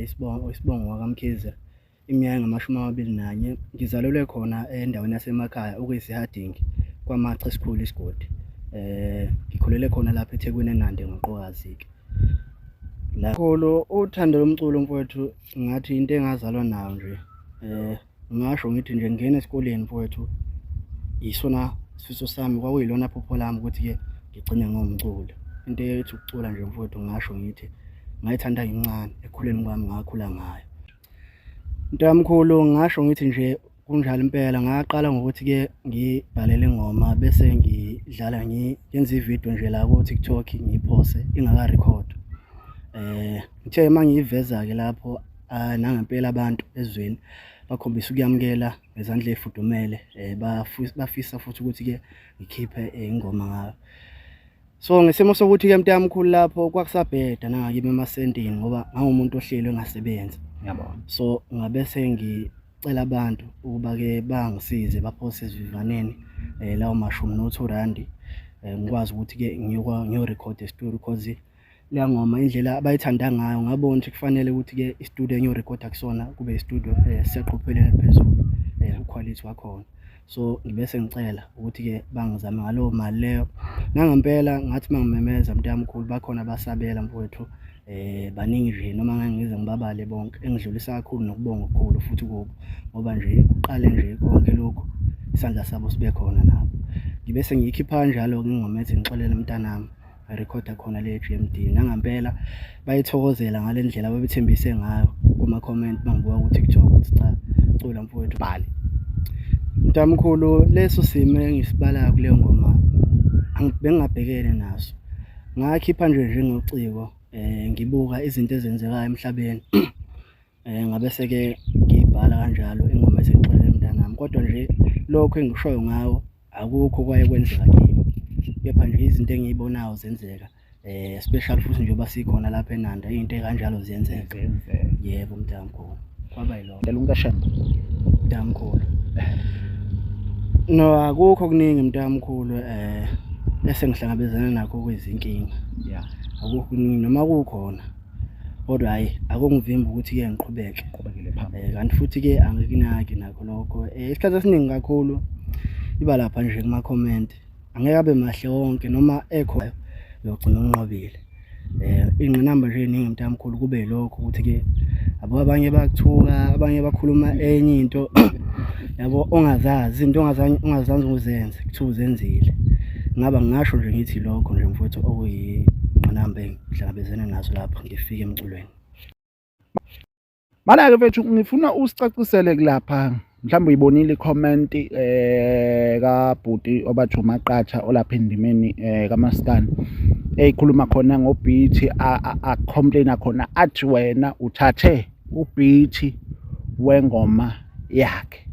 kaMaNdebele isibongo isibongo wakaMkhize, iminyaka engamashumi amabili nanye. Ngizalelwe khona endaweni yasemakhaya okuyisiHarding, KwaMacha esikhulu isigodi. Ngikhulele khona lapha eThekwini eNanda ngoqokazi-ke. La kholo uthando lomculo mfowethu ngathi into engazalwa nayo nje. Ngingasho ngithi nje ngingena esikoleni mfowethu yisona sifiso sami kwakuyilona phupho lami ukuthi-ke ngigcine ngiwumculi. Into ethi ukucula nje mfowethu ngingasho ngithi ngayithanda ngimncane ekukhuleni kwami ngakhula ngayo. Mntamkhulu ngingasho ngithi nje kunjalo impela ngaqala ngokuthi-ke ngibhalele ingoma bese ngidlala ngenza ividiyo nje la ku-TikTok ngiyiphose ingakarekhodwa. Ngithe uma ngiyiveza-ke lapho nangempela abantu ezweni bakhombisa ukuyamukela ngezandla ey'fudumele bafisa futhi ukuthi-ke ngikhiphe ingoma ngayo. So ngesimo sokuthi-ke mntamkhulu lapho kwakusabheda nangakimi emasentini ngoba ngangumuntu ohleli engasebenzi. Ngiyabona. So ngabe sengicela abantu ukuba-ke bangisize baphose esivivaneni lawo mashumi no-2 randi ngikwazi ukuthi-ke ngiyorekhoda e-studio because leya ngoma indlela abayithanda ngayo ngabona ukuthi kufanele ukuthi-ke i-studio engiyorekhoda kusona kube i-studio seqophelweni eliphezulu ukhwalithi wakhona. So ngibe sengicela ukuthi-ke bangizame ngaleyo mali leyo. Nangempela ngathi uma ngimemeza mntamkhulu bakhona abasabela mfowethu baningi nje noma ngeke ngize ngibabale bonke engidlulisa kakhulu nokubonga okukhulu futhi kubo ngoba nje kuqale nje konke lokhu isandla sabo sibe khona nabo. Ngibe sengiyikhipha kanjalo-ke ingoma ethi ngixolele mntanami ngarekhoda khona le G_M_D. Nangempela bayithokozela ngale ndlela ababethembise ngayo kuma-comment mangibuka ku-TikTok ukuthi cha cula mfowethu Bhale. Mntamkhulu leso simo engisibalayo kuleyo ngoma bengingabhekene naso. Ngakhipha nje njengociko ngibuka izinto ezenzekayo emhlabeni. Ngabe seke ngiyibhala kanjalo ingoma ethi ngixolele mntanami, kodwa nje lokho engikushoyo ngawo akukho kwaye kwenzeka kimi. Kepha nje izinto engiyibonayo zenzeka especially futhi njengoba sikhona lapha eNanda iy'nto ey'kanjalo ziyenzeka. Yebo mntamkhulu, kwaba yilokho. Delunga Shembe. Mntamkhulu. No, akukho okuningi mntamkhulu esengihlangabezana nakho kuyizinkinga. Akukho kuningi noma kukhona kodwa hhayi akungivimbi ukuthi-ke ngiqhubeke. Qhubekele phambili. Kanti futhi-ke angikunaki nakho lokho. Isikhathi esiningi kakhulu iba lapha nje kuma-comment. Angeke abe mahle wonke noma ekhona uyogcina unqobile. Iy'ngqinamba nje ey'ningi mntamkhulu kube yilokho ukuthi-ke yabo abanye bayakuthuka, abanye bakhuluma enye into yabo ongazazi izinto ongazange uzenze kuthiwa uzenzile. Ngaba ngingasho nje ngithi lokho nje mfowethu okuyingqinamba engihlangabezene nazo lapho ngifika emculweni. Mana-ke mfethu ngifuna usicacisele kulapha mhlawumbe uyibonile i-comment kabhuti obathi uMaqatha olapha endimeni kaMaskandi eyikhuluma khona ngo-beat a-complain khona athi wena uthathe u-beat wengoma yakhe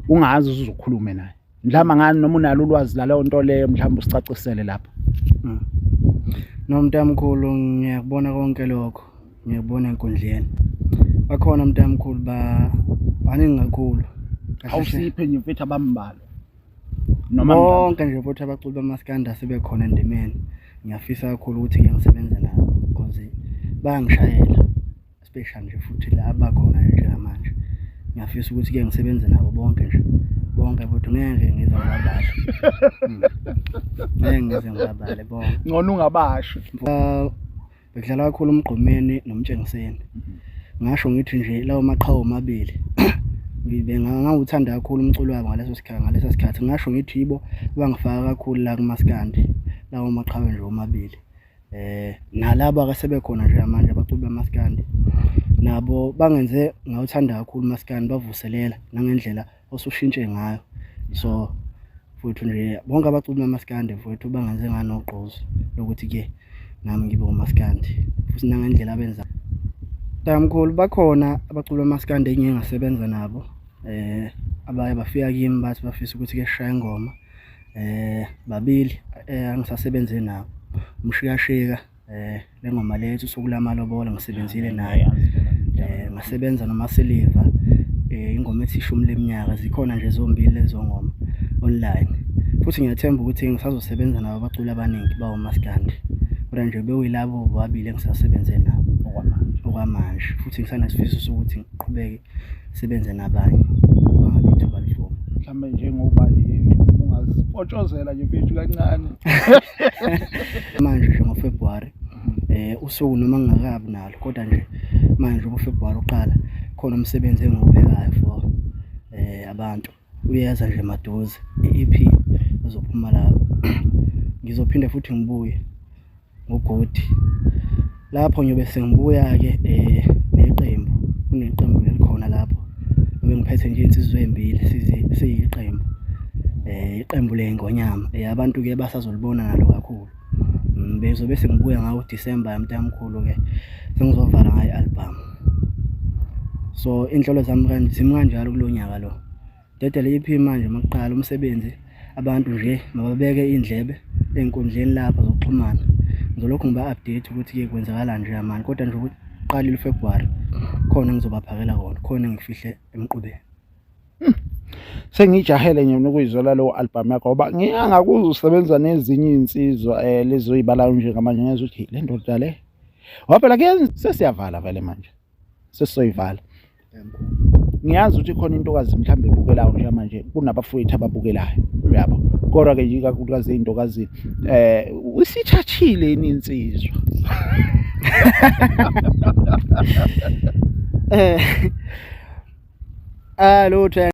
ungazi uzukhulume naye mhlawumbe ngani noma unalo ulwazi laleyo nto leyo mhlawumbe usicacisele lapha. No mntamkhulu ngiyakubona konke lokho ngiyakubona enkundleni bakhona mntamkhulu ba baningi kakhulu. Awusiphe nje mfethu abambalwa noma bonke nje futhi abaculi bamaskandi asebekhona endimeni ngiyafisa kakhulu ukuthi-ke ngisebenze nabo because bayangishayela especially nje futhi la abakhona njengamanje ngiyafisa ukuthi-ke ngisebenze nabo bonke nje bonke futhi ngeke ngize ngibabale. Ngeke ngize ngibabale bonke. Ngcono ungabasho. Bekudlala kakhulu uMgqumeni noMtshengiseni. Ngasho ngithi nje lawo maqhawe omabili ngangawuthanda kakhulu umculo wabo ngaleso sikhathi ngaleso sikhathi ngasho ngithi yibo abangifaka kakhulu la kumaskandi lawo maqhawe nje omabili. Nalaba asebekhona njengamanje abaculi bamaskandi nabo bangenze ngawuthanda kakhulu umaskandi bavuselela nangendlela osushintshe ngayo. So futhi nje bonke abaculi bamaskandi mfowethu bangenze nganogqozi lokuthi-ke nami ngibe umaskandi futhi nangendlela abenza. Tamkhulu bakhona abaculi bamaskandi engike ngasebenza nabo abaye bafika kimi bathi bafisa ukuthi-ke sishaye ingoma babili angisasebenze nabo uMshikashika le ngoma le ethi usuku lamalobolo ngisebenzile naye ngasebenza noMasiliva ingoma ethi ishumi leminyaka zikhona nje zombili lezo ngoma online futhi ngiyathemba ukuthi ngisazosebenza nabo abaculi abaningi bawomaskandi kodwa nje bekuyilabo bobabili engisasebenze nabo Okwamanje. Okwamanje futhi ngisanesifiso sokuthi ngiqhubeke sebenze nabanye uma ngabe ithuba livuma. Mhlawumbe njengoba ungazipotshozela nje mfethu kancane. Manje nje ngoFebruary usuku noma ngingakabi nalo kodwa nje manje uFebruary uqala khona umsebenzi engiwubhekayo for abantu. Uyeza nje maduze i-EP ezophuma lapho. Ngizophinde futhi ngibuye ngogodi lapho ngiyobe sengibuya-ke neqembu. Kuneqembu elikhona lapho ngiyobe ngiphethe nje iy'nsizwa ey'mbili siyiqembu, iqembu ley'ngonyama. Abantu-ke basazolibona nalo kakhulu. Bengizobe sengibuya ngawo uDisemba mntamkhulu-ke sengizovala ngayo i-album. So iy'nhlelo zami zimi kanjalo kulo nyaka lo. Dedela i-EP manje makuqala umsebenzi abantu nje mababeke iy'ndlebe ey'nkundleni lapha zokuxhumana. Ngizolokhu ngiba-update ukuthi-ke kwenzakalani njengamanje kodwa nje ukuqalile uFebruary khona engizobaphakela kona, khona engikufihle emqubeni. Sengijahele nje mina ukuyizwela leyo album yakho ngoba ngiyangakuzwa usebenza nezinye iy'nsizwa lezi oyibalayo njengamanje ngezwa ukuthi le ndoda le. Ngoba phela kuyenza sesiyavala vele manje. Sesizoyivala. Ngiyazi ukuthi khona intokazi mhlawumbe ebukelayo njengamanje kunabafowethu ababukelayo uyabo. Kodwa-ke nje ikakhulukazi ey'ntokazini isithathile yini insizwa? Ah lutho.